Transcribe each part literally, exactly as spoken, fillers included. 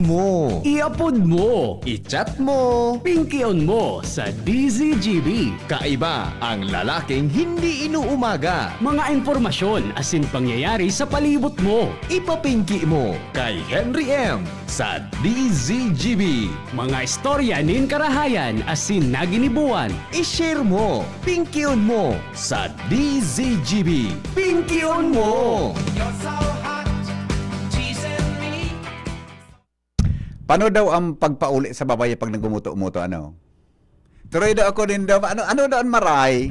mo. I-upload mo. I-chat mo. Pingkion mo sa D Z G B. Kaiba ang lalaking hindi inuumaga. Mga impormasyon asin pangyayari sa palibot mo. Ipapingki mo kay Henry M sa D Z G B. Mga istorya nin karahayan asin naginibuan. I-share mo. Pingkion mo sa D Z G B. Pingkion mo! You're so hot, teasing me. Paano daw ang pagpauli sa babae pag nagumuto-muto, ano? Tuloy daw ako din daw, ano, ano daw ang maray?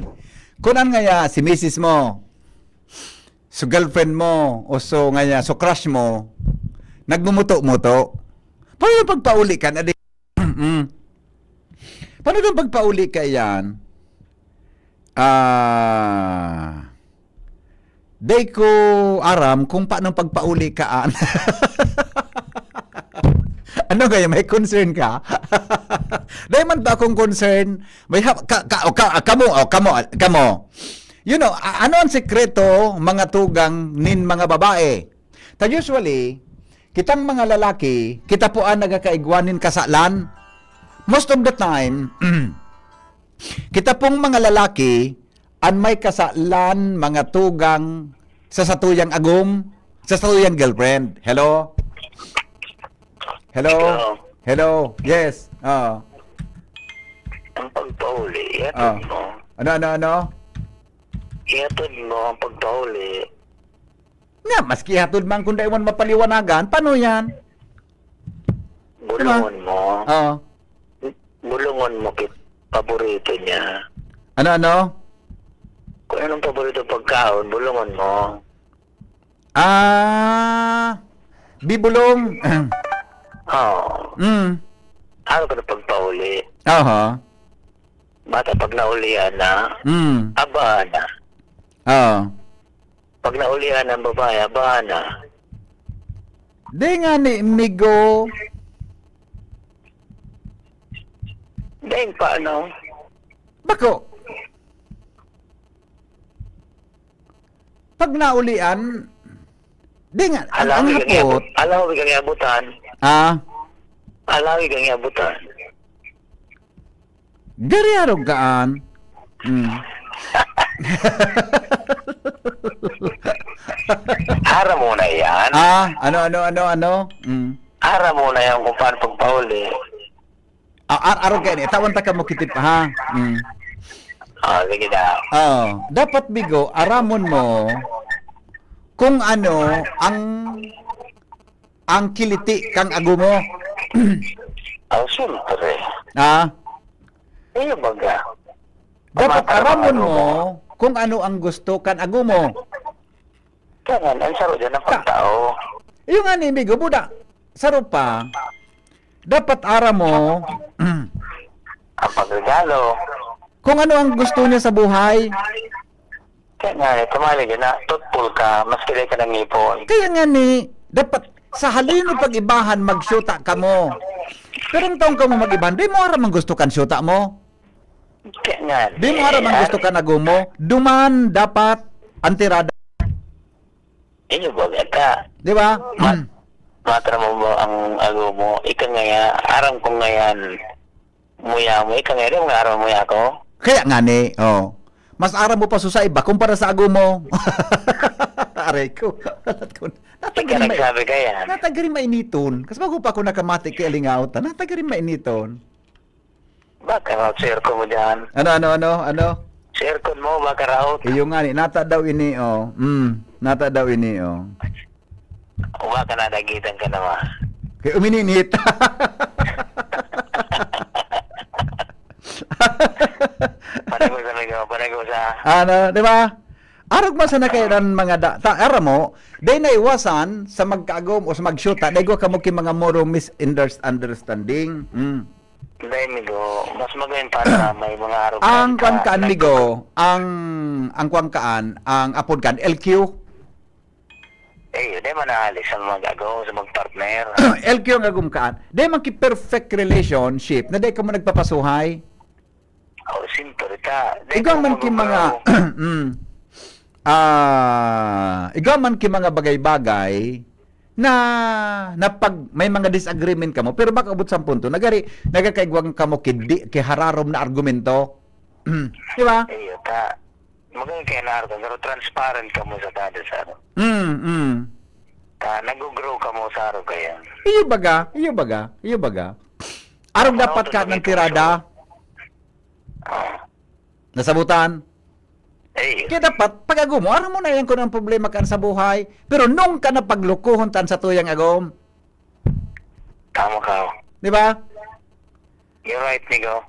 Kunan ngaya, si misis mo, so girlfriend mo, o so ngaya, so crush mo, nagmumuto-muto. Paano daw pagpauli ka na di? Mm. Paano daw pagpauli ka yan? Ah, Dai ko aram kung paano pagpauli kaan. Ano kaya, may concern ka? Dai man to akong concern. May ha-, ka, ka, o ka, kamo, o kamo, kamo. You know, a-, ano ang sekreto, mga tugang nin mga babae? Ta usually, kitang mga lalaki, kita po ang nagkakaigwa nin kasalan. Most of the time, kita pong mga lalaki, an may kasalan, mga tugang, sa satuyang agom, sa satuyang girlfriend. Hello? Hello? Hello? Hello? Yes. Oo. Ang pagpauli, ihatod Oo. mo. Ano, ano, ano? Ihatod mo ang pagpauli. Nga, maski hatod man kung dai man mapaliwanagan, paano yan? Bulungon mo. Oo. Bulungon mo kit paborito niya. Ano, ano? Kung anong paborito pagkaon, bulungon mo. Ah, bibulong. Oo. Mm. Araw ka na pagpauli. Aha. Bata pag naulian na, Mm. aba na. Oo. Pag naulian ang babae, aba na. Di nga ni Migo. Dahil paano? Bako. Pag naulian, di nga, ang, ang Alawig ang hapot. iabot-, alawig ang iabutan. Ah? Alawig ang iabutan. Gari arog kaan. Mm. Aram mo na yan. Ah, ano, ano, ano, ano? Mm. Aram mo na yan kung paano pagpauli. Ah, ar-, arog kaini. Tawan ta kamo kitip, ha? Mm. Ah, sige na. Oh, dapat, Bigo, aramon mo kung ano ang, ang kiliti kang ago mo. Ah, siyempre. Ah? Iyo baga. Dapat Ang mga aramon mo ago mo. kung ano ang gusto kan ago mo. Kaya nga, ang saro dyan ang Ka- pagtao. Iyo nga ni, Bigo, buda. Saro pa. Dapat aram mo, Ang pagregalo. kung ano ang gusto niya sa buhay. Kaya nga, eh, tumali ka na, thoughtful ka, mas kilay ka ng ngipon. Kaya nga ni, dapat sa halin mo pag-ibahan, magsyuta ka mo. Pero ang taong ka mo mag-ibahan, di mo aram ang gusto kan syuta mo. Kaya nga, Di mo aram ang eh, gusto ah, kan ago mo. Duman dapat ang tirada. Inyo ba, ka? Di ba? Ma-, Mm. matra mo ba ang ago mo? Ika nga ya, aram ko ngayan. Muya mo, ika nga, di mo nga aram muya ko? Kaya nga ni, oh. Mas aram mo pa sa iba kumpara sa ago mo. Aray ko. Natagarin ma-, nagsabi ka yan. Natagarin mainiton. Kasi bago pa ako nakamati kay Alingaw, ta, natagarin mainiton. Baka raw, sir, ko mo dyan. Ano, ano, ano, ano? Sir, ko mo, baka raw. Iyo nga ni, nata daw ini, oh. Mm, nata daw ini, oh. Uwa ka na, nagitan ka naman. Kaya umininit. Panago sa mga, panago sa Ano, di ba? Arog man sana kayo ng mga da-, ta-, aram mo, dahil naiwasan sa magkaagom o sa magsyuta, dahil ka mo ki mga moro misunderstanding. Mm. Dahil, migo, mas magayon pa na may mga arog Ang na kwan kaan, migo, ang, ang kwan kaan, ang apod kaan, L Q. Eh, yun, di man naalis ang mag-agaw sa mag-partner. L Q ang agom kaan. Di man ki perfect relationship na di ka mo nagpapasuhay. Oh, simple ta. Di Ikaw ko man ki mga, magmamaraw. Mm. Ah, ikaw man ki mga bagay-bagay na, na pag may mga disagreement kamo, pero baka abot sa punto, nagari, nagakaigwang kamo ki di, ki hararom na argumento. Di ba? Iyo, ta, magkakainarog, pero transparent kamo sa kada sa ano. Mm, mm. Ta, nag-grow kamo sa arog kayan. Iyo baga, iyo baga, iyo baga. Arog dapat ka ng tirada. Ah, Nasabutan? eh, Kaya dapat, pag-ago mo, aram mo na yan kung ang problema kan sa buhay. Pero nung ka na paglukuhon tan sa tuyang agom, tama ka. di ba? You're right, Migo.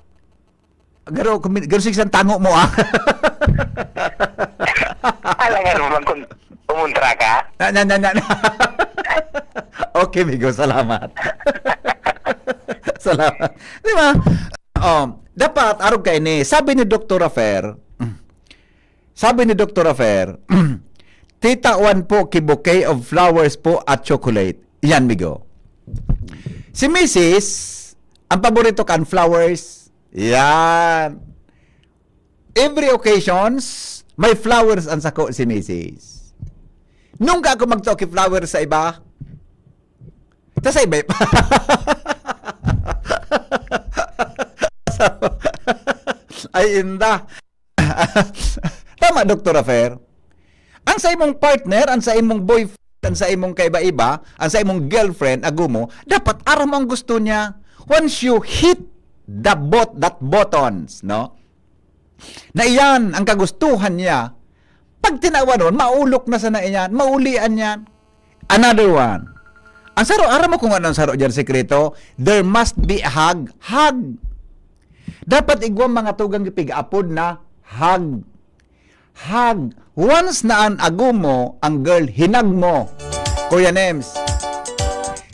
Garo, kumi- garo sig isang tango mo, ah. Alam nga naman kung kumontra ka. Na, na, na, na, na. Okay, Migo, salamat. Salamat. Di ba? Oh, dapat, arog ka ini. Sabi ni Doktor Rafer, sabi ni Doktor Rafer, titawan po ki bouquet of flowers po at chocolate. Yan, Migo. Si Misis, ang paborito kan flowers. Yan. Every occasions, may flowers ang sako si Misis. Nung ka ako magtao ki flowers sa iba, ta sa iba, ay inda. Tama, Doktor Affair. Ang sa imong partner, ang sa imong boyfriend, ang sa imong kaiba-iba, ang sa imong girlfriend, agumo, dapat aram mo ang gusto niya. Once you hit the bot that buttons, no? Na iyan ang kagustuhan niya, pag tinawan nun, maulok na sana iyan, maulian niyan. Another one. Ang saro, aram mo kung ano ang saro diyan sekreto? There must be a hug. Hug. Dapat igwang mga tugang ipig-apod na hug. Hug. Once na an agumo, ang girl, hinag mo. Kuya Nems,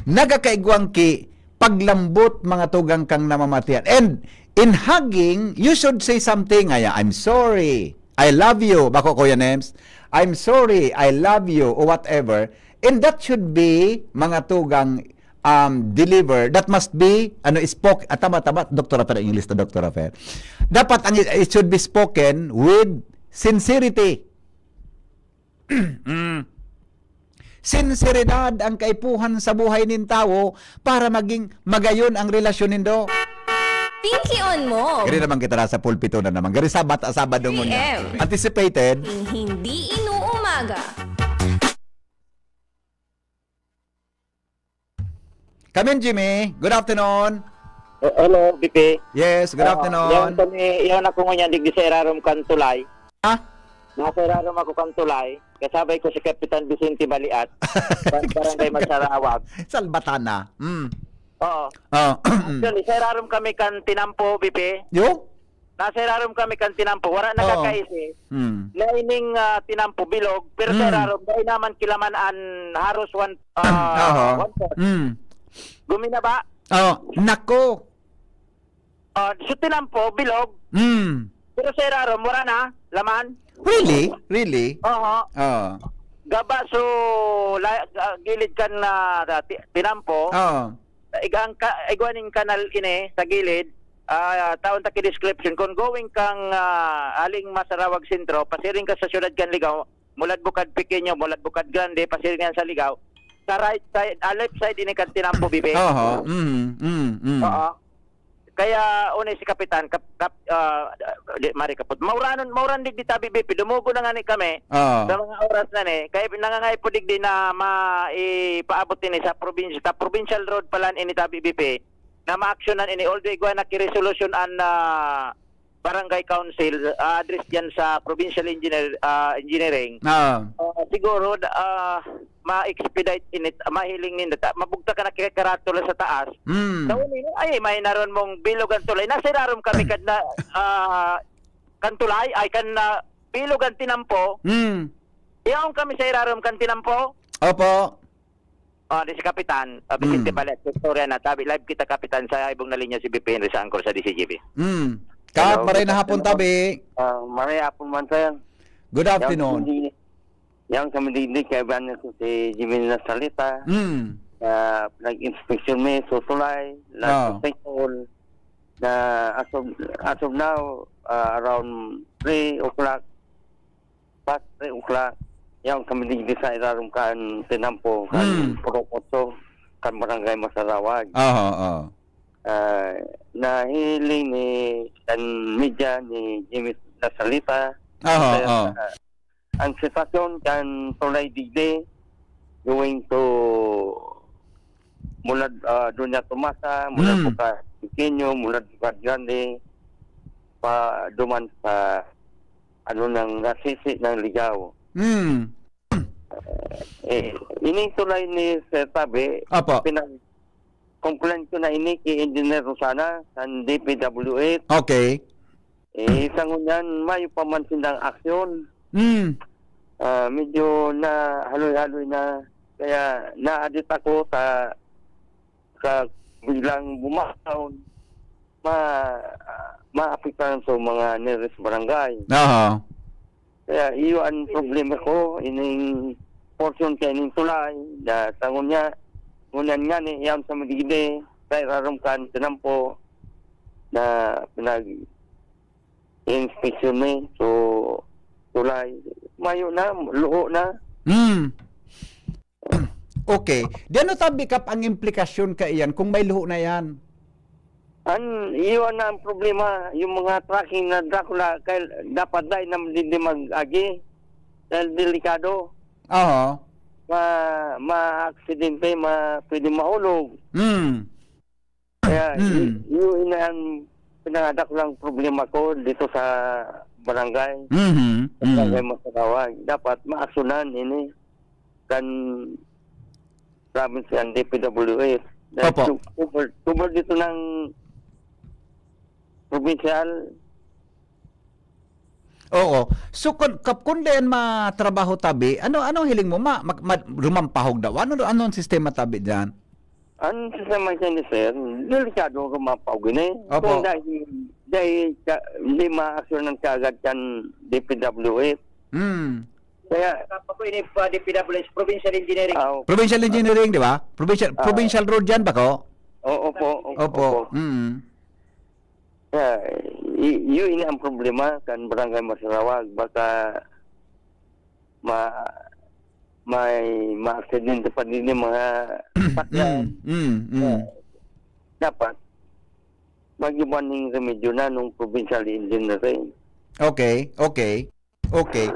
nagakaigwang ki paglambot mga tugang kang namamatian. And in hugging, you should say something. Ay, "I'm sorry. I love you." Bako, Kuya Nems, "I'm sorry. I love you," o whatever. And that should be, mga tugang, um, deliver. That must be, ano, spoke, ah, tama, tama, Doktor Rafael, English to Doktor Rafael. Dapat ang, it should be spoken with sincerity. Mm. Sinseridad ang kaipuhan sa buhay nin tawo para maging magayon ang relasyon nindo. Pinkion mo. Gari naman kita sa pulpito na naman. Gari Sabat, Sabado ngunyan. P M. Anticipated. Hindi inuumaga. Come in, Jimmy. Good afternoon. Uh, hello, B P. Yes, good Ah, afternoon. Yan kami, yan ako ngunyan, digdi sa irarom kan tulay. Ah? Nasa irarom ako kan tulay. Kasabay ko si Kapitan Vicente Baliat, sa barangay Magsarawag. Salbatana. Mm. Oo. Oh. Actually, sa irarom kami kan tinampo, B P. Yo? Nasa irarom kami kan tinampo. Wala Oo. nakakaisi. Mm. Laining ah, tinampo, bilog. Pero sa Mm. irarom, dahil naman kilaman an haros one, ah, Aha. one fourth. Mm. Guminaba. Oh, nako. Ah, so tinampo, bilog. Mm. Pero sa irarom, wala na. Laman. Really? Really? Oo. Oh. Gaba, so, la, ah, gilid kan na ti- tinampo. Oh. Igang ka, igwa ning kanal ini sa gilid. Ah, taon ta ki description. Kung going kang ah, aling Masarawag Sentro, pasiring ka sa syudad kan Ligao, mulad Bukad Pequeño, mulad Bukad Grande, pasiring yan sa Ligao. Sa right side, ah, left side ini kan tinampo, B P. Oho. Mm, mm, mm. Oo. Kaya, una si Kapitan, kap, kap, ah, di, mari kapot. Mauranon, mauran digdi tabi, B P. Dumugo na nga ni kami Oh. sa mga oras na ni. Kaya nangangay po digdi na ma, ipaabot ini sa probinsya, sa provincial road pala ini tabi, B P. Na maaksyonan ini, although igwa na ki-resolution an ah, barangay council, ah, address diyan sa provincial engineer, ah, engineering. Ah. Ah, siguro, ah, ma-expedite init, mahiling ninda. Ta, mabugta ka na kay karatula sa taas. Mm. Sa uni, ay, may naron mong bilog ang tulay. Nasa irarom kami kad na, ah, kan tulay, ay kan ah, bilog ang tinampo. Mm. Yaon kami sa irarom kan tinampo. Opo. Ah, di si Kapitan, ah, Vicente Mm. Balet, istorya na. Tabi, live kita, Kapitan, sa ibong na linya si B P Henry sa Angkor sa D C G B. Mm. Kat, Hello, maray good na hapon afternoon. tabi. Ah, maray hapon man, sir. Good afternoon. Yang kami digdi, kaibahan niyo si Jimmy Nasalita. Mm. Ah, nag-inspection mi, Sutulay, Ah. nag-inspection na as of, as of now, ah, around three o'clock, past three o'clock, Yaon kami digdi sa irarom kan tinampo, kan Hmm. Purok Otso, kan Barangay Masarawag. Aha, oo. Ah, nahiling ni kan media ni Jimmy Lasalita, Aha, sir, oo. ah, ang sitwasyon kan tulay digdi going to mula, ah, Doña Tomasa, mula Hmm. po sa Pequeño, mula Ciudad Grande, pa duman sa ano, ng Nasisi ng Ligao. Hmm. Eh, ining tulay ni Sir Tabi, Apo. pinag-, complain ko na ini kay Engineer Rosana, kan D P W H. Okay. Eh, sa ngunyan, mayo pa man sindang aksyon. Hmm. Ah, medyo na haloy-haloy na. Kaya naadit ako sa, sa biglang bumaon, ma-, maapektahan sa mga nearest barangay. Aha. Kaya iyo ang problema ko, ining portion kaining tulay, na sa ngunya, ngunyan nga ni, yan sa Madigide, sa irarom kan tinampo, na pinag-inspeksyon mi. So, tulay, mayo na, luho na. Hmm. Okay. Di ano tabi, Kap, ang implikasyon kaiyan kung may luho na yan? An, iyon na ang problema. Yung mga trucking na Dracula, kay, dapat dai na hindi mag-agi. Dahil delikado. Aha. Ma-, ma-aksidente, ma-, pwede mahulog. Hmm. Kaya, Hmm. y-, yun na ang pinangadakulang problema ko dito sa barangay. Mhm. Sa barangay Mm. Masarawag. Dapat maaksyonan ini kan province and D P W H. Dahil Opo. su-, cover, cover dito ng provincial. Oo. So, kun, kap-, kun diyan matrabaho tabi, ano, anong hiling mo? Ma-, mag-, ma-, rumampahog daw? Ano, anong sistema tabi diyan? Ang sistema niya ni sir, delikado ang rumampahog ini. Opo. Kung dahil, dahil ka, hindi ma-aksyonan kaagad kan D P W H. Hmm. Kaya Kapag ko ini pa D P W H, Provincial Engineering. Ah, okay. Provincial Engineering, di ba? Provincial, Ah. Provincial Road yan, bako? Oo po, Opo. opo. Mm. Kaya, y-, yun ang problema kan Barangay Masarawag. Baka ma-, may maaksidente pa din yung mga sakyan. Mm, mm, mm. Kaya, dapat, mag-iba ning remedyo na nung provincial engineering. Okay, okay. Okay.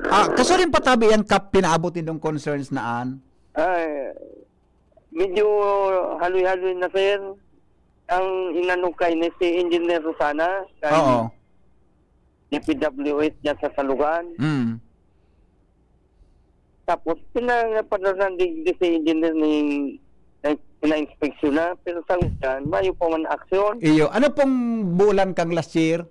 Ah, kaso rin patabi yan, Kap, pinaabot nindong concerns na an? Ay, medyo haloy-haloy na, sir. Ang inano kay ni si Engineer Rosana, kay Oo. D P W H dyan sa Salugan. Mm. Tapos, pinapadala di, di si Engineer ni, na, na-inspeksyon na, pero sa ngayon, mayo pa man aksyon. Iyo. Ano pong bulan kang last year?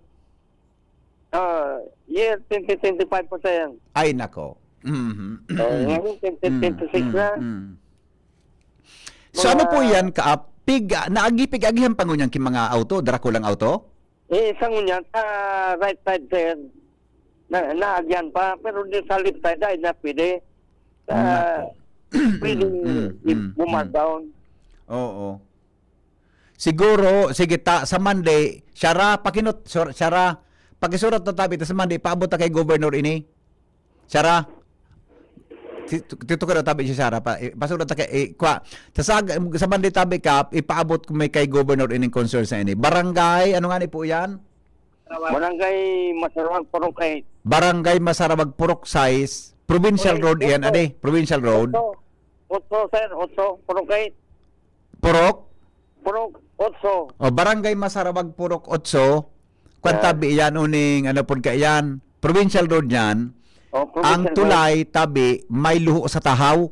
Ah, year twenty twenty-five pa, sir. Ay, nako. Mhm. Oh, ngayon, twenty twenty-six Mm, na. mm, mm. So, ano po Mga yan, Kaap? Pig-, naagi, pig-agihan pa ngunyan ki mga auto, Draculang auto? Eh, sa ngunyan, sa right side, sir, na, naagyan pa, pero di sa left side, ay, na pwede. Sa, Nako. Pwede Mm, mm, i-, mm, bumag mm. down. Oo. Siguro, sige ta, sa Monday, siya ra, pakinot-, sur-, siya ra, pakisurat na tabi, ta sa Monday, paabot ta kay Governor ini. Siya ra. Ti-, tu-, tutukar na tabi si Sara pa. Eh, pasurat ta kay, eh, kwa, sa, sa, sa Monday tabi ka, ipaabot ko may kay Governor ining concern sa ini. Barangay, ano nga ni po yan? Barangay Masarawag, Purok eight. Barangay Masarawag, Purok sais, Provincial Purok Road iyan, eight. Adi, Provincial Road. Otso. Otso, sir. Otso. Purok eight. Purok? Purok Otso. O, Barangay Masarawag, Purok Otso. Kwan Ah. tabi iyan, uning, ano pod ka iyan? Provincial Road yan. O, Provincial Ang Road. tulay, tabi, may luho sa tahaw.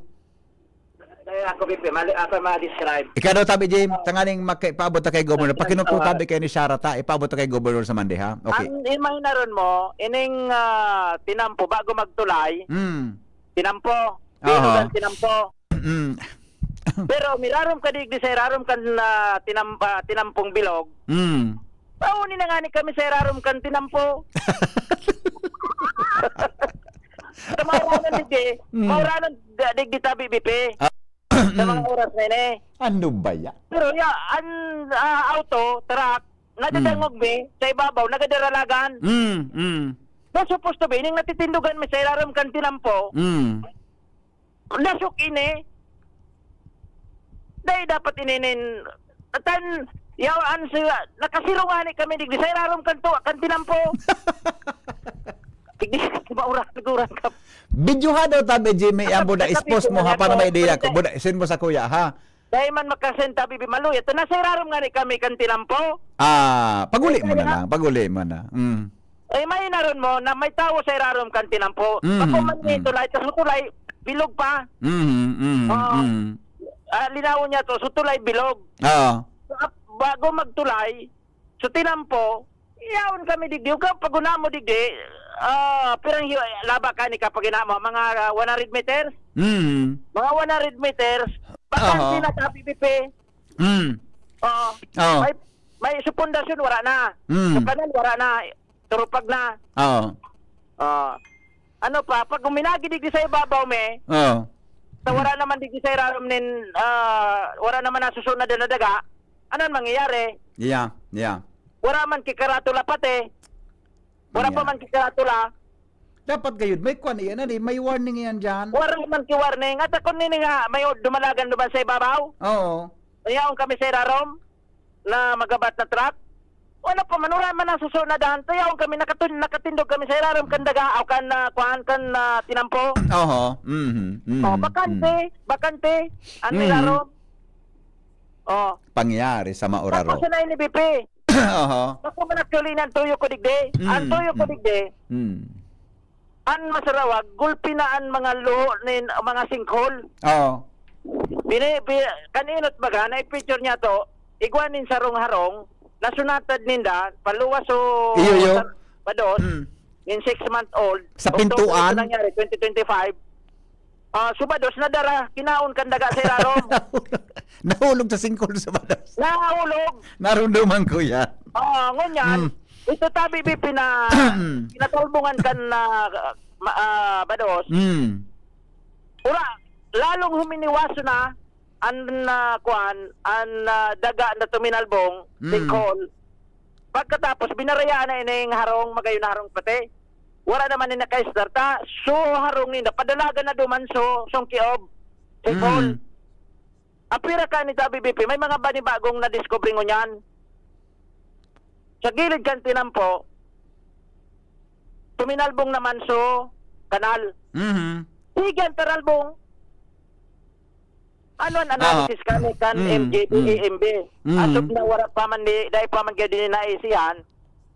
Kaya ako, Pipi, mali, ako ma-describe. Ikaw daw, tabi, Jim, tanganing maki-, paabot na kay Governor. Pakinot ko Ah. tabi kayo ni Sara, ta, ipaabot na kay Governor sa Monday, ha? Okay. Ang imaginaron mo, ining, ah, tinampo, bago magtulay, Mm. tinampo. Aha. Binugan, tinampo. Mm. Pero mirarom ka digdi sa irarom kan, ah, tinam-, ah, tinampong bilog. Mm. Pauni na nga ni kami sa irarom kan tinampo. Sa mga uranan digdi, Mm. mga uranan da-, digdi tabi, Bipi. Ah. Sa mga oras na ini. Ano ba yan? Pero ya, an, ah, auto, truck, nadadangog Mm. mi, sa ibabaw, nagadaralagan. Mm, mm. Na supposed to be, ning natitindogan mi sa irarom kan tinampo, Mm. nasok ini. Dai dapat ininin, atan, yawan sila, nakasiro ngani kami digdi sa irarom kan tuwa, kan tinampo. Digdi, maurag-urag ka. Videoha daw tabi, Jimmy, ang buda, Tabi, expose mo, ha, tabi, para may tabi, idea ko. tabi. Buda, send mo sa kuya, ha? Dai man makasenta, bibi maluya. Ta nasa irarom ngani kami kan tinampo. Ah, paguli mo na Kaya lang, paguli mo na. Mm. Ay, may naron mo na may tawo sa irarom kan tinampo. Mm, Bako man mm. Tulay, tas ang tulay, bilog pa. Mm, mm, Oo. mm. Ah, linawon niya to, so tulay bilog. Oo. So, ap- bago magtulay, so tinampo, yaon kami digdi. Ug kapag una mo digdi, ah, pirang hi- laba ka ni kapag ina mo, mga, ah, one hundred meters? Mm. Mga one hundred meters, bakante Aha. na sa P P P. Mm. Oo. Oo. May, may sa pundasyon, wala na. Mm. Sa kanal, wala na. Turupag na. Oo. Ah. Ano pa, pag huminagi digdi sa ibabaw, me, Oo. sa wala naman digdi sa irarom nin, ah, wala naman nasusunod na daga, ano ang mangyayari? Yeah, yeah. Wala man kikaratula pati. Wala pa Yeah. man kikaratula. Dapat gayud, may kwan iyan, ano, may warning iyan dyan. Wala man ki-warning. At ako nini nga, may dumalagan duman sa ibabaw. Oo. Yaon kami sa irarom na magabat na truck. Wala pa man, wala man ang susunod na dahan. Tayaon kami, nakatun- nakatindog kami sa irarom kan daga, o kan, ah, kuan, kan, ah, tinampo. Oho. Mhm. Mhm. Oh, bakante, Mm. bakante. Ano Mhm. irarom? Oh. Pangyari sa Mauraro. Tapos na ini, B P. Oho. Bako man actually na ang tuyo ko digdi. Ang Mm, tuyo ko mm. digdi. Mm. An masarawag, gulpi na an mga luho nin mga sinkhol. Oo. Bini-, bi-, kan inot baga, na-picture niya to, igwa nin sarong harong, nasunatad ninda, paluwas o Iyo, iyo. sa-, pados, Mm. nin six-month-old. Sa October pintuan? Ito nangyari, twenty twenty-five. Ah, subados, nadara, kinaon kan daga sa irarom. Nahulog sa sinkhol subados. Nahulog. Narumduman ko yan. Oo, ngunyan, Mm. ito tabi, bi, pina-, pinatalbungan kan, ah, ma-, ah, bados. Mm. Ura, lalong huminiwas na an, ah, kuan, an, ah, daga na tuminalbong, Mm. sinkhol. Pagkatapos, binarayaan na ining harong, magayon na harong pati. Wala naman ni nakaistarta. So, harong ninda, padalagan na duman so, sungkiob. Sinkhol. Mm. Apira ka ni tabi, B P, may mga banibagong nadiskubre ngunyan. Sa gilid kan tinampo, tuminalbong naman so kanal. Mhm. Sige, ang taralbong. Ano ang Aha. analysis kani kan Mm, M J B, mm. A M B? Mm. Asog na wala pa man di, dai pa man gyud din naisihan.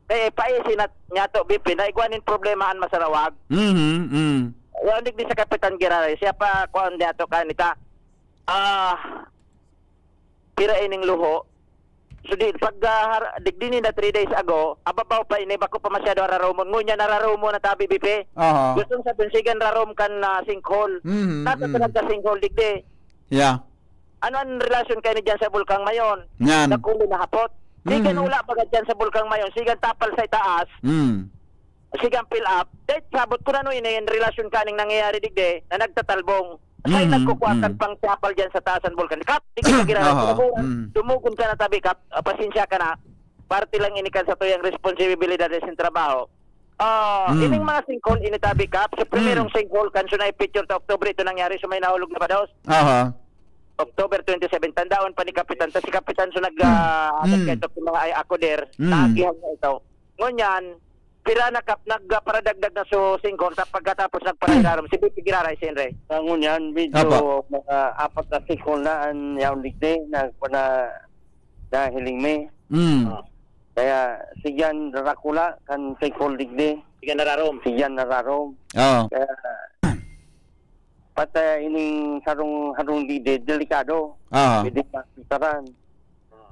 Kaya paisi na niya to, B P, na igwa nin problema an masarawag. Mhm, mm. Yan, digdi sa Kapitan Giraray, siya pa, kuan niya to, kanita. Ah, pira ining luho. So, di, pag, ah, har-, digdi ninda three days ago, ababaw pa ini, bako pa masyado hararomon. Ngunyan, nararomon na tabi, B P. Aha. Gustong sabihin, sigan rarom kan, ah, sinkhol. Mhm, Nasa mhm. talaga sinkhol, digdi. Yeah. Ano ang relasyon kayo ni dyan sa Bulkang Mayon? Yan. Nakulo na hapot. Sigan Mhm. ula baga dyan sa Bulkang Mayon, sigan tapal sa itaas, Mm. sigan fill up. Dahil sabot ko na no, ini yung relasyon kaning nangyayari digdi na nagtatalbong. Sa Mhm, nagkukuha kan mhm. pang tapal dyan sa taas ang bulkan. Kap, di ka ginagawa. Aha, Sinaburan, mhm. Dumugon ka na tabi, Kap. Ah, pasensya ka na. Parte lang ini kan sa tuyang responsibilidad sa trabaho. Ah, Mm. ining mga sinkhol, ini tabi, Kap. Sa primerong Mm. sinkhol, kan sunay picture ta Oktubre, ito nangyari, so may nahulog na bados. Aha. October twenty-seven, tandaon pa ni Kapitan. Ta si Kapitan, so nag, ah, Mm. nagkaitok sa mga ay akoder, Mm. naagihan niya ito. Ngunyan, pira na kap-, nagparadagdag na so sinkhol, ta pagkatapos nagparairarom, si Bibi Giraray, si Henry. Sa ngunyan, medyo Apo. mga apat na sinkhol na an yaon digdi, nagpana-, nahiling mi. Mm. Ah. Kaya, si Jan Dracula, kan sinkhol digdi. Si Jan Nararom. Si Jan Nararom. Oo. Kaya, pati ining sarong harong digdi, delikado. Oo. Pwede maapektaran.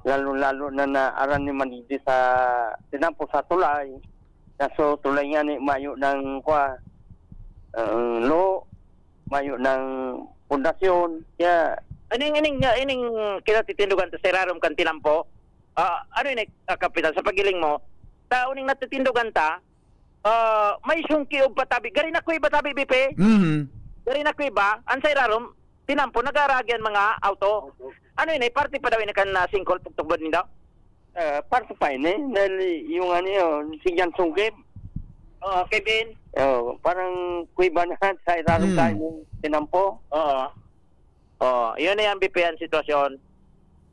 Lalo-lalo na, na aram ni manigdi sa tinampo sa tulay. Kaso tulay nga ni mayo ng, kwa, ah, lo, mayo ng pundasyon. Kaya Aning, ining, ining kinatitindogan ta sa irarom kan tinampo? Ah, ano ini, ah, Kapitan, sa paghiling mo? Ta, uning natitindogan ta, ah, may sungkiob pa tabi. Gari na kuiba tabi, Bipe? Mhm. Gari na kuiba, an sa irarom, tinampo, nag-aaragi an mga auto. Opo. Ano ini? Parte pa daw ini kan, ah, sinkhol pagtubod ninda? Ah, parte pa ini. Dahil yung ano yun, si Jan Sungkib. Oo, Kevin. Oh, parang kuweba na sa irarom Hmm. tayo yung tinampo. Oo. Oo, yun na yan, B P, ang sitwasyon.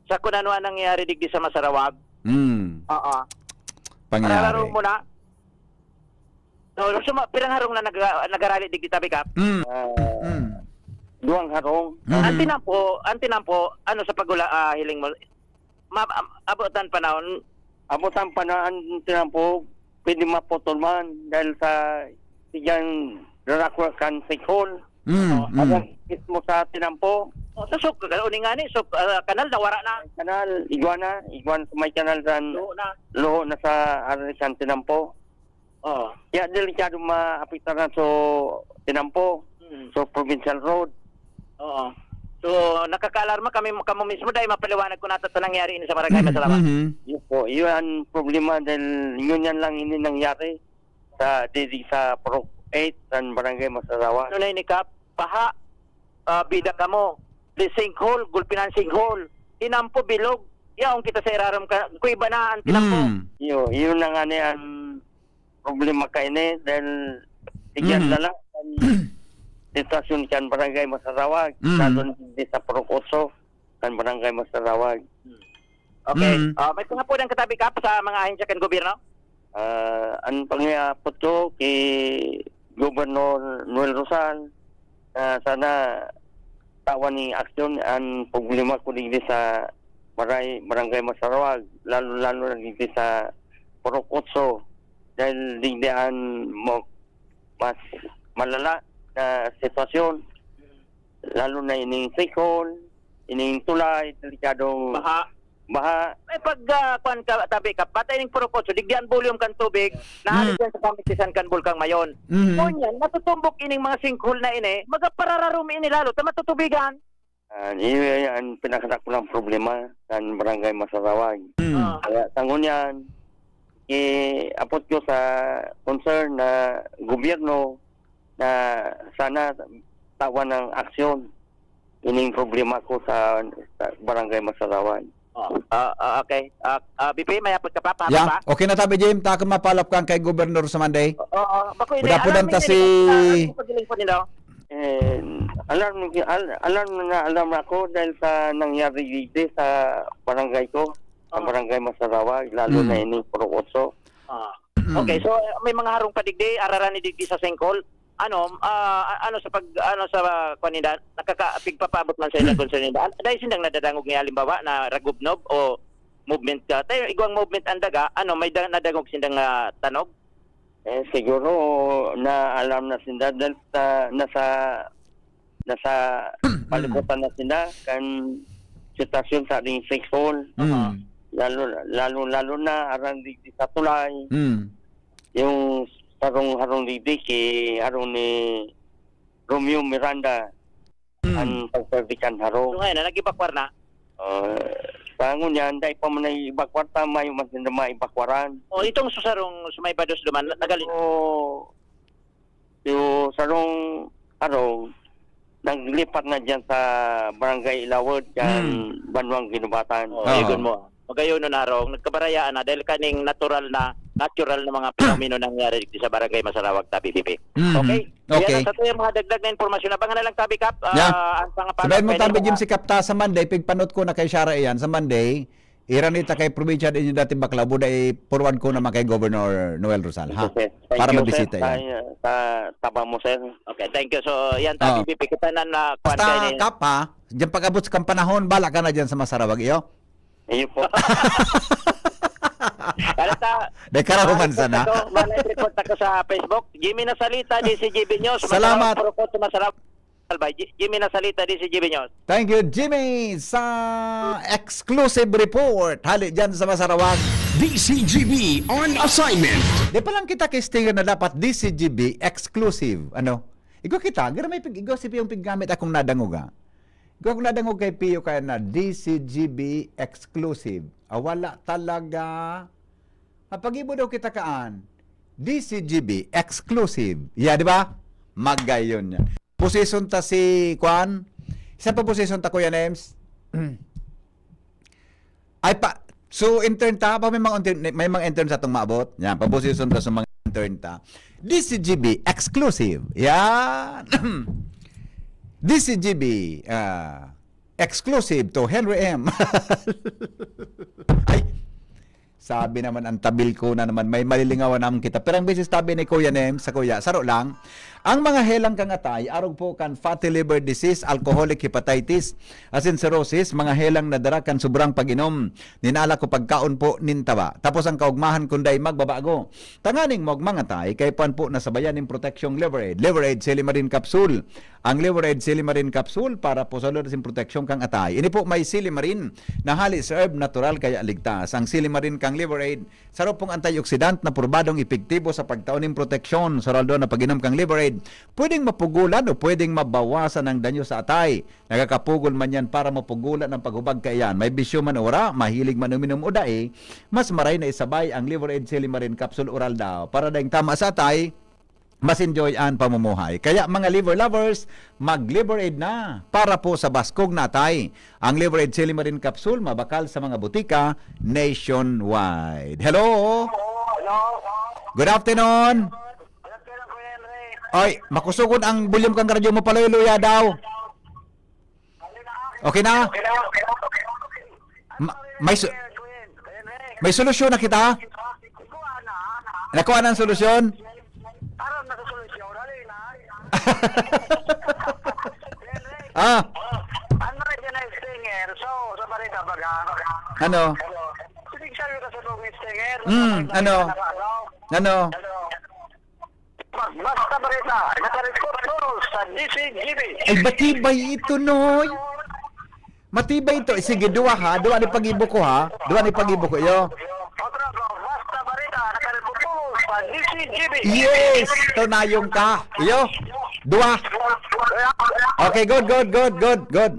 Sa kung ano ang nangyayari digdi sa Masarawag. Hmm. Oo. Pangyari. Paralaro mo na. So, suma-, pirang harong na nag-, nagarali digdi tabi ka? Hmm. Ah, Hmm. duwang harong. Hmm. Ang tinampo, ang tinampo, ano sa pagula-, ah, hiling mo? Ma-, am-, abot ang panahon. Abot ang panahon, tinampo, pwede maputol man dahil sa, diyan, rarakwa kan sinkhole. Mm, Oh, mm. Ayan, mismo sa tinampo. Oh, so, so, uning ani, so, ah, kanal nawara na. Kanal, igwa na, igwa na sa may kanal sa Luho na. Luho na sa, ano, sa tinampo. Oo. Kaya delikado maapektaran so tinampo, Mm. so provincial road. Oo. So, nakakaalarma kami, kamo mismo, dahil mapaliwanag ko na ito nangyari ini sa Barangay Masalawan. Mhm. Yun po, yun ang problema dahil yun yan lang ini nangyari sa, di, di sa Purok eight, sa Barangay Masalawan. Ano na ini, Kap? Baha, ah, bida kamo. Di sinkhole, gulpi na ang sinkhole. Tinampo, bilog. Yaon kita sa irarom ka, kuweba na ang tinampo. Mm. Yun, yun na nga ni ang problema kaini dahil tigyan Mhm. na lang ang sitwasyon kan Barangay Masarawag, Mhm. lalo na di sa Purok Otso, kan Barangay Masarawag. Hmm. Okay. Mhm. Ah, may pangapudan ka tabi, Kap, sa mga ahensya kan gobyerno? Ah, ang pangyapot ko ki Gobernador Noel Rosal, ah, sana tawan ni aksyon ang problema ko digdi sa Baray-, Barangay Masarawag, lalo-lalo na digdi sa Purok Otso, dahil digdi an mo-, mas malala na sitwasyon, lalo na ining sinkhole, ining tulay, delikadong Baha. baha. May pag, ah, kwan ka, tabi ka, patay ning Purok Otso, digdi an volume kan tubig, nahali Hmm. dyan sa pamitisan kan Bulkang Mayon. Mhm. Ngunyan, natutumbok ining mga sinkhole na ini, magaparararom ini lalo, ta matutubigan. Ah, iyo, iyo, ang pinakadakulang problema kan Barangay Masarawag. Mm. Ah. Kaya sa ngunyan, i-apot ko sa concern na gobyerno na sana tawan ng aksyon ining problema ko sa, sa Barangay Masarawag. Oh, ah, ah, okay. Ah, ah, B P, may apot ka pa? Pahapon Yeah, pa? Okay na tabi, Jim. Ta ka mapalap kan kay Gobernador sa Monday. Oo, bako ini, Buda-budan alarm ta ini, si ah, ano pag-iling po nila? Eh, alarm, al-, alarm na alarm ako dahil sa nangyari dito sa barangay ko, sa Oo. Barangay Masarawag, lalo Mm. na ini, Purok Otso. Ah. Mm. Okay, so, may mga harong pa digdi, araran ni digdi sa sinkhole. Ano, ah, ano sa pag, ano sa, ah, kwan ninda, nakaka-, pigpapaabot man sa ilang concern ninda. An-, dahil sindang nadadangog nga, halimbawa, na ragubnob o movement ka. Tayo, igwang movement ang daga, ano, may da-, nadangog sindang, ah, tanog? Eh, siguro, na alam na sinda dahil sa, nasa, nasa Mm. palibutan na sinda, kan sitwasyon sa ating sinkhole. Mm. Lalo, lalo, lalo na, aran digdi sa tulay. Mm. Yung sarong harong digdi, ki harong ni Romeo Miranda, Mm. ang pagperdikan harong. So, ngayon, nag-evacuar na? Ah, sa ngunyan, dai pa man nai-evacuar, ta mayo man sinda maibakwaran. Oh, itong susarong sumaybados duman, na-, nagali- Oh, yung sarong harong, naglipat na dyan sa Barangay Ilawod, dyan Hmm. Banwang Ginubatan. Oh, Oo. Igon mo. Magayon na harong, nagkabarayaan na dahil kaning natural na, natural na mga pinomeno nangyari dito sa Barangay Masarawag, tabi, B P. Mhm. Okay? Okay. Yan ang sa tuyang mga dagdag na impormasyon. Abangan na lang, tabi, Kap. Ah, Yeah. ang pangapanap Sabihin mo, kay tabi, nila Jim, si Kap, ta sa Monday, pigpanot ko na kay Shara iyan. Sa Monday, iran ita kay probinsya din yung dati bakla, buda i-forward ko naman kay Governor Noel Rosal, ha? Okay, sir. Thank Para you, mabisita sir. Yan. Sa, sa taba mo, sir. Okay, thank you. So, yan, tabi, Oo. B P, kita na na, kwan Basta, kayo ni Kap, ha? Diyan pag-abot sa kampanahon, bala ka na dyan sa Masarawag, iyo? Iyo po. Kaya ta-, Dahil karahuman live sana. Ako, ma-live report ako sa Facebook. Jimmy Nasalita, D C G B News. Salamat. Masarap, puro po sumasarap. Albay, Ji-, Jimmy Nasalita, D C G B News. Thank you, Jimmy, sa exclusive report. Hali dyan sa Masarawag. D C G B on assignment. Di pa lang kita kistinger na dapat D C G B exclusive. Ano? Igwa kita, gara may pig-, igwa si Piyong piggamit akong nadangog, ha? Igwa akong nadangog kay Pio kaya na D C G B exclusive. Ah, wala talaga. Ah, pag-ibo daw kita kaan, D C G B exclusive. Ya, di ba? Magayon niya. Position ta si, kwan? Isa pa position ta, Kuya Nems? Ay pa, so intern ta, pa may mga unti-, may mga intern sa atong maabot. Yan, pa position ta sa mga turn ta. D C G B exclusive. Yan. D C G B, ah, exclusive to Henry M. Ay, sabi naman ang tabil ko na naman, may malilingawan naman kita. Pero ang beses tabi ni Kuya Nem sa Kuya, saro lang. Ang mga helang kang atay, arog po kan fatty liver disease, alcoholic hepatitis, asin cirrhosis, mga helang na dara kan sobrang pag-inom nin alak o pagkaon po nin taba. Tapos ang kaugmahan kunday magbabago. Tanganing mo mangatay, kay puan po nasabayan nin proteksyong Liver Aid. Liver Aid Silimarin Capsule. Ang Liver Aid Silimarin Capsule para po sa loob sin proteksyon kang atay. Ini po may silimarin na hali sa herb natural kaya ligtas. Ang silimarin kang Liver Aid, saro pong antioxidant na probadong epektibo sa pagtao nin proteksyon sa aldaw na pag-inom kang Liver Aid. Pwedeng mapugulan o pwedeng mabawasan ang danyo sa atay. Nagkakapugol man yan para mapugulan ang paghubag kaiyan. May bisyo man o wala, mahilig man uminom o dai, mas maray na isabay ang Liver Aid Silimarin Capsule Oral daw. Para daing tama sa atay, mas enjoy ang pamumuhay. Kaya mga liver lovers, mag-Liver Aid na para po sa baskog na atay. Ang Liver Aid Silimarin Capsule mabakal sa mga butika nationwide. Hello? Hello? Good afternoon. Good afternoon, Kuya Henry. Ay, makusugon ang volume kang radyo mo, paluya-luya daw. Okay na? Ma- may su- may solusyon na kita? Nakuha na ang solusyon? Aron na sa solusyon, hali na. Ah, Ang mga dyan ay stinger, so, sa balita baga. Ano? Sige, sabi ko sa mga stinger. Mm, ano? Ano? Ano? Basta balita, nakareport ko sa D C G B. Ay, matibay ito, Noy. Matibay ito. Eh, sige, duwa ha. Duwa ni pag-ibo ko ha. Duwa ni pag-ibo ko, iyo. Otro ko, basta balita, nakareport ko sa D C G B. Yes! Tunayong ka. Iyo. Duwa. Okay, good, good, good, good, good.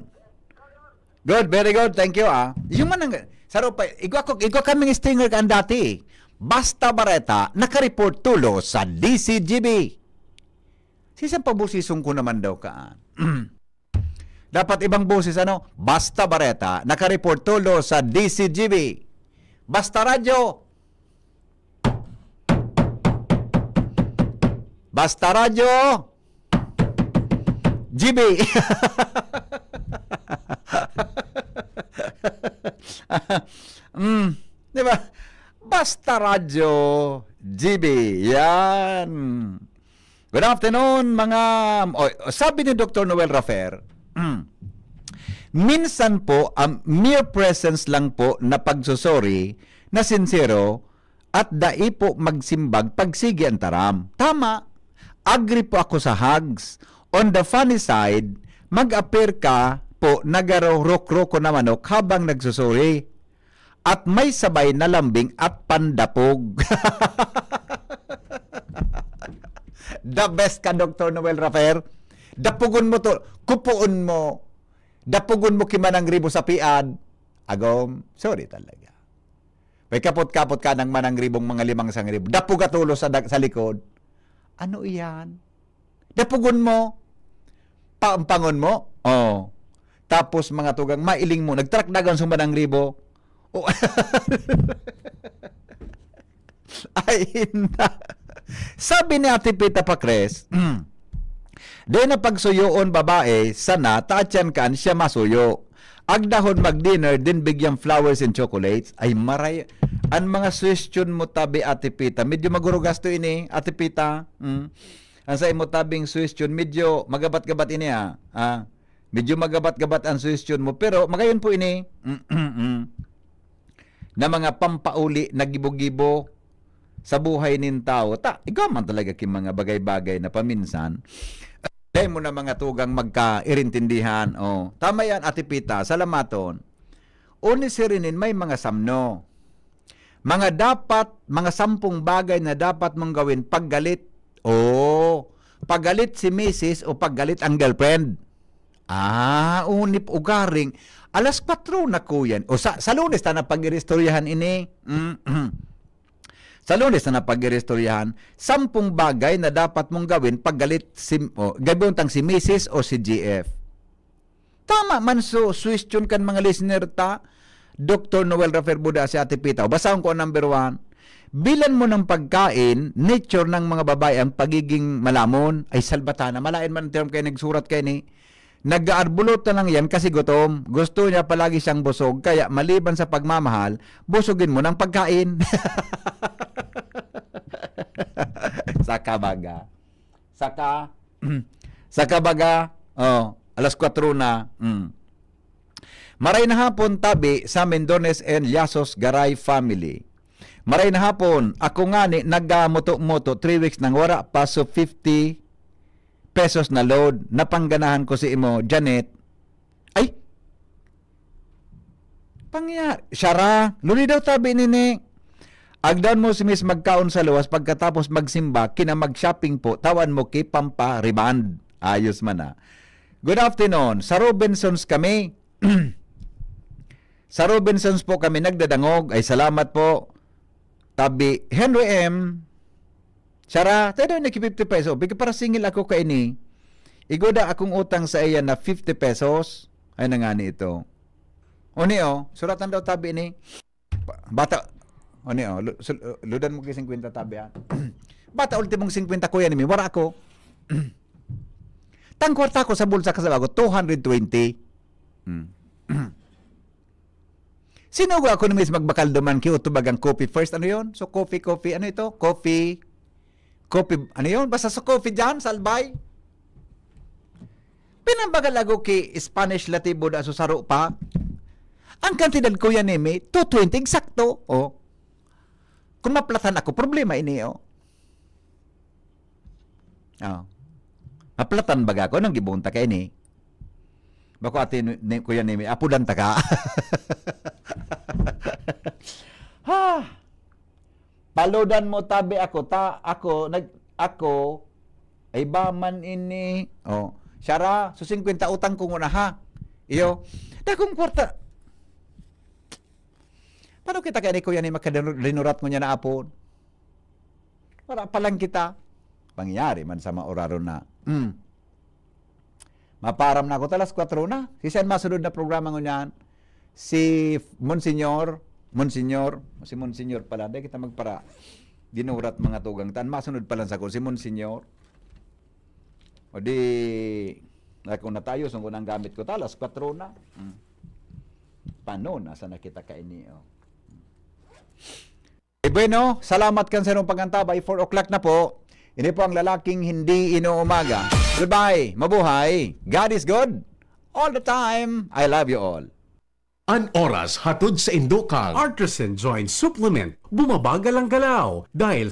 Good, very good. Thank you, ah. Yung man ang, saro pa, igwa ko, igwa kaming stinger kan dati. Basta Bareta, nakareport tulo sa D C G B. Sisan pabusison ko naman daw ka. Dapat ibang boses, ano? Basta Bareta, nakareport tulo sa D C G B. Basta Radyo. Basta Radyo. G B. Mm, di ba? Basta Radyo, G B. Yan. Good afternoon, mga, o, sabi ni Doktor Noel Rafer, minsan po, ang mere presence lang po na pagsusorry na sinsero at dai po magsimbag pagsigi ang taram. Tama, agree po ako sa hugs. On the funny side, mag-appear ka po nagarorok-roko na manok habang nagsusorry. At may sabay na lambing at pandapog. The best ka, Doktor Noel Rafer. Dapugon mo to, kupuon mo. Dapugon mo ki Manang Ribo sa piad. Agom, sorry talaga. May kapot-kapot ka ng Manang Ribong mga limang sangribo. Dapuga tulo sa, dag- sa likod. Ano iyan? Dapugon mo. Paampangon mo. Oh. Tapos mga tugang, mailing mo. Nagtrak dagan sa Manang Ribo. Oh. Ay, hinda. Sabi ni Ate Pita Pacres, "Dai na pagsuyoon babae, sana, ta atyan kan siya masuyo. Agdahon mag-dinner, din bigyan flowers and chocolates." Ay, maray, ang mga suwestyon mo tabi, Ate Pita. Medyo magurugasto ini, Ate Pita. Mm. Ang sa imo tabing suwestyon, medyo magabat-gabat ini, ah. Ah, medyo magabat-gabat ang suwestyon mo. Pero, magayon po ini. Na mga pampauli na gibo-gibo sa buhay nin tawo. Ta, igwa man talaga ki mga bagay-bagay na paminsan, dai mo na mga tugang magkairintindihan. Oh, tama yan, Ate Pita. Salamaton. Uni sirinin may mga samno. Mga dapat, mga sampung bagay na dapat mong gawin paggalit. Oh, paggalit si misis o paggalit ang girlfriend. Ah, unip ugaring. Alas kwatro na, kuyan. O sa, sa Lunes ta na pag-iristoryahan ini. Mm. Sa Lunes ta na pag-iristoryahan. Sampung bagay na dapat mong gawin paggalit si, o, gabi untang si misis o si G F. Tama man so, suwestyon kan mga listener ta, Doktor Noel Rafer Buda, si Ate Pita. O, basahon ko ang number one. Bilan mo ng pagkain, nature ng mga babae ang pagiging malamon. Ay, salbatana. Malain man ang term kayo nagsurat kayo ni. Nag-aarbulot na lang yan kasi gutom. Gusto niya palagi siyang busog. Kaya maliban sa pagmamahal, busugin mo ng pagkain. Saka baga. Saka, saka baga, oh, alas kwatro na. Mm. Maray na hapon, tabi sa Mendonez and Llasos Garay family. Maray na hapon, ako nga ni naggamoto-moto, three weeks nang wara pa, so fifty pesos na load. Napangganahan ko si imo, Janet. Ay! Pangya, Shara, luni daw tabi nini. Agdan mo si Miss magkaon sa luwas pagkatapos magsimba, kina mag-shopping po, tawan mo ki pampa-rebond. Ayos man ah. Good afternoon. Sa Robinsons kami. Sa Robinsons po kami nagdadangog. Ay, salamat po. Tabi, Henry M. Shara, tayo daw niki fifty pesos. Bigay para singil ako kaini. Igoda akong utang sa iya na fifty pesos. Ay, nangani ito. Oni, oh. Suratan daw tabi ni. Ba-, bata. Oni, oh. Lu-, sul-, ludan mo kay singkwenta tabi, ah. Bata, ultimong singkwenta, kuya, ni mi. Wara ako. Tang kwarta ko sa bulsa ka sa bago, two hundred twenty. Hmm. Sinugo ako ni Miss magbakal duman ki Utubag ang coffee first. Ano yon? So, coffee, coffee. Ano ito? Coffee. Coffee. Ano yon? Basta sa coffee dyan, sa Albay. Pinambagal ako ki Spanish latte buda so saro pa. Ang kantidad, Kuya Nemi, two twenty eksakto. Oh. Kung maplatan ako, problema ini, oh. Oh. Maplatan baga ako nang gibunta kaini. Bako ati ni, ni Kuya Nemi, apudan ta ka. Ha! Paludan mo tabi ako, ta, ako, nag, ako, ay ba man ini? Oh, Shara, so singkwenta utang ko nguna ha. Iyo, dakong kwarta. Paano kita kaya ni Kuya ni makadinur-, dinurat ngunyan na apon? Wala pa lang kita. Pangyari man sa mauraron na. Hmm. Maparam na ako, talas kwatro na. Si Sen masunod na programa ngunyan, si Monsignor, Monsignor, si Monsignor pala, dahil kita magpara, dinurat mga tugang tan. Masunod pala sa ko, si Monsignor. O di, ako na tayo, sungko nang gamit ko, talas kwatro na. Hmm. Paano, nasa na kita kaini, oh. Eh, bueno, salamat kan sa inyong pag-antabay. Four o'clock na po. Ini po ang lalaking hindi inuumaga. Goodbye. Mabuhay. God is good. All the time. I love you all. An oras hatod sa indo kang Artisan Joint Supplement. Bumabagal ang galaw dahil